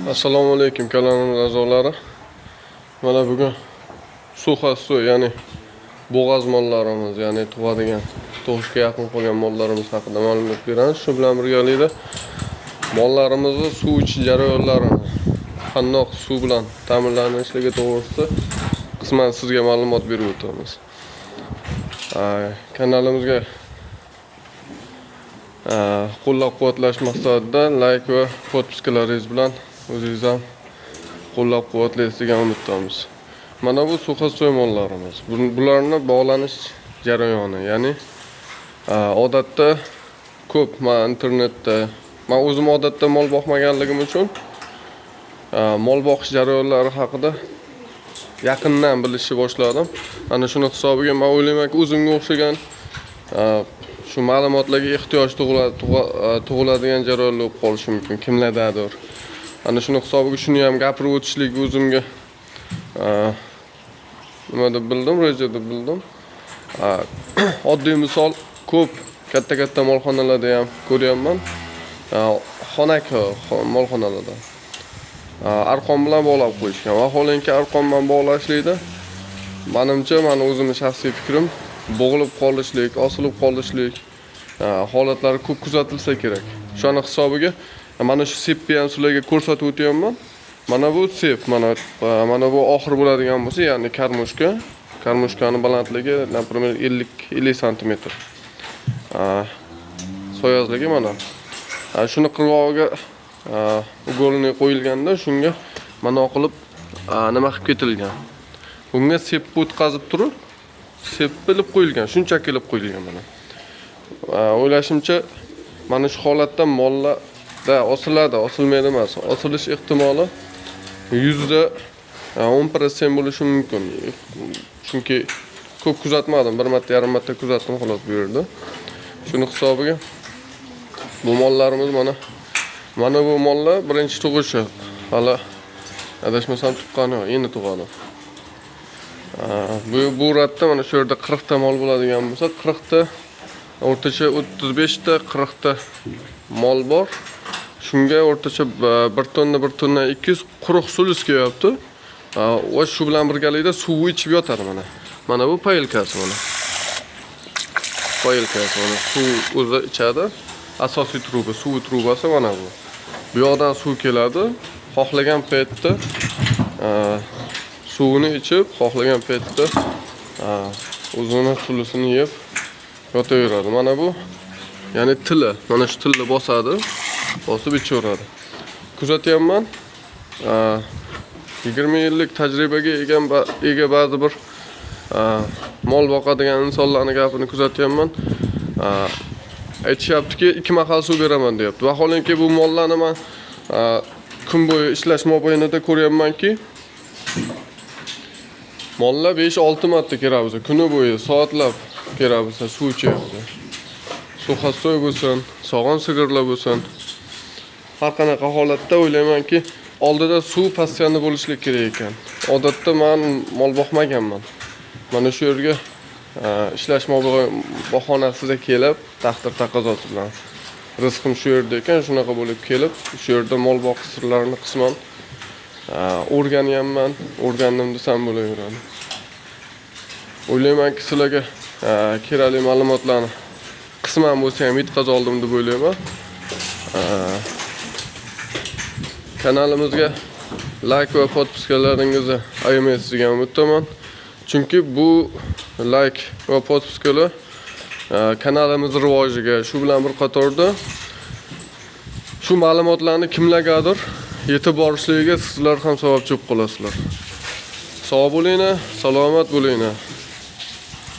Assalomu alaykum, kanalimiz a'zolari. Mana bugun сухостой, ya'ni bo'g'az mollarimiz, ya'ni tug'adigan, tug'ishga yaqin qolgan mollarimiz haqida ma'lumot beramiz. Shu bilan birgalikda mollarimizni suv ichish jarayonlarini, qandoq suv bilan ta'minlanishligi to'g'risida qisman sizga ma'lumot berib o'tamiz. Kanalimizga qo'llab-quvvatlash maqsadida layk va подписка laringiz bilan o'zingiz ham qo'llab-quvvatlaysiz degan umiddamiz. Mana bu сухостой mollarimiz. Bularni bog'lanish jarayoni, ya'ni odatda ko'p man internetda, man o'zim odatda mol boqmaganligim uchun mol boqish jarayonlari haqida yaqindan bilishni boshladim. Ana shuni hisobiga man o'ylaymanki, o'zimga o'xshagan shu ma'lumotlarga ehtiyoj tug'iladigan jarayonlar bo'lib qolishi mumkin kimlardadir. Ana shuni hisobiga shuni ham gapirib o'tishlik o'zimga nima deb bildim, reja deb bildim. Oddiy misol, ko'p katta-katta molxonalarda ham ko'ryapman. Xonak molxonalarda arqon bilan bog'lab qo'yishgan. Vaholanki, arqon bilan bog'lashlikda, manimcha, mani o'zimni shaxsiy fikrim, bo'g'ilib qolishlik, osilib qolishlik holatlari ko'p kuzatilsa kerak. Shuni hisobiga mana shu цепь ni ham sizlarga ko'rsatib o'tyapman. Mana bu цепь, mana bu oxir bo'ladigan bo'lsa, ya'ni кормушка, кормушка ni balandligi, например, 50 50 santimetr. Soyazligi mana. Shuni qirg'og'iga угольный qo'yilganda, shunga mana qilib nima qilib ketilgan. Bunga цепь o'tkazib turib, sepilib qo'yilgan, shunchaki ilib qo'yilgan mana. O'ylashimcha, mana shu holatda mollarda osiladi, osilmaydi emas. Osilish ehtimoli 10% bo'lishi mumkin. Chunki ko'p kuzatmadim, bir marta, yarim marta kuzatdim xolos bu yerda. Shuni hisobiga bu mollarimiz, mana bu mollar birinchi tug'ishi. Hali adashmasam tuqqani yo'q, endi tug'adi. Bu ratda mana shu yerda 40 ta mol bo'ladigan bo'lsa, 40 ta, o'rtacha 35 ta, 40 ta mol bor. Shunga o'rtacha 1 tonna, 1 tonna 200 quruq силос kelyapti. Va shu bilan birgalikda suv ichib yotadi mana. Mana bu поилка si mana. Поилка si mana, suv o'zi ichadi. Asosiy truba, suv trubasi mana bu. Bu yoqdan suv keladi. Xohlagan paytda suvini ichib, xohlagan paytda o'zini силос ini yeb yotaveradi. Mana bu, ya'ni tili, mana shu tilni bosadi, bosib ichaveradi. Kuzatyapman. 20 yillik tajribaga ega ba'zi bir mol boqadigan insonlarning gapini kuzatyapman. Aytishyaptiki, ikki mahal suv beraman deyapti. Vaholanki, bu mollarni man kun bo'yi ishlash mobaynida ko'ryapmanki, mollar 5-6 marta kerak bo'lsa, kuni bo'yi soatlab kerak bo'lsa suv ichyapti. Сухостой bo'lsin, sog'on sigirlar bo'lsin. Har qanaqa holatda o'ylaymanki, oldida suv постоянно bo'lishlik kerak ekan. Odatda man mol boqmaganman. Mana shu yerga ishlash bahonasida kelib, taqdir taqozosi bilan rizqim shu yerda ekan, shunaqa bo'lib kelib, shu yerda mol boqish sirlarini qisman o'rganyapman, o'rgandim desam bo'laveradi. O'ylaymanki, sizlarga kerakli ma'lumotlarni qisman bo'lsa ham yetkaza oldim deb o'ylayman. Kanalimizga layk va подписка laringizni ayamaysiz degan umiddaman. Chunki bu layk va подписка lar kanalimiz rivojiga, shu bilan bir qatorda shu ma'lumotlarni kimlargadir yetib borishligiga sizlar ham sababchi bo'lib qolasizlar. Sog' bo'linglar, salomat bo'linglar.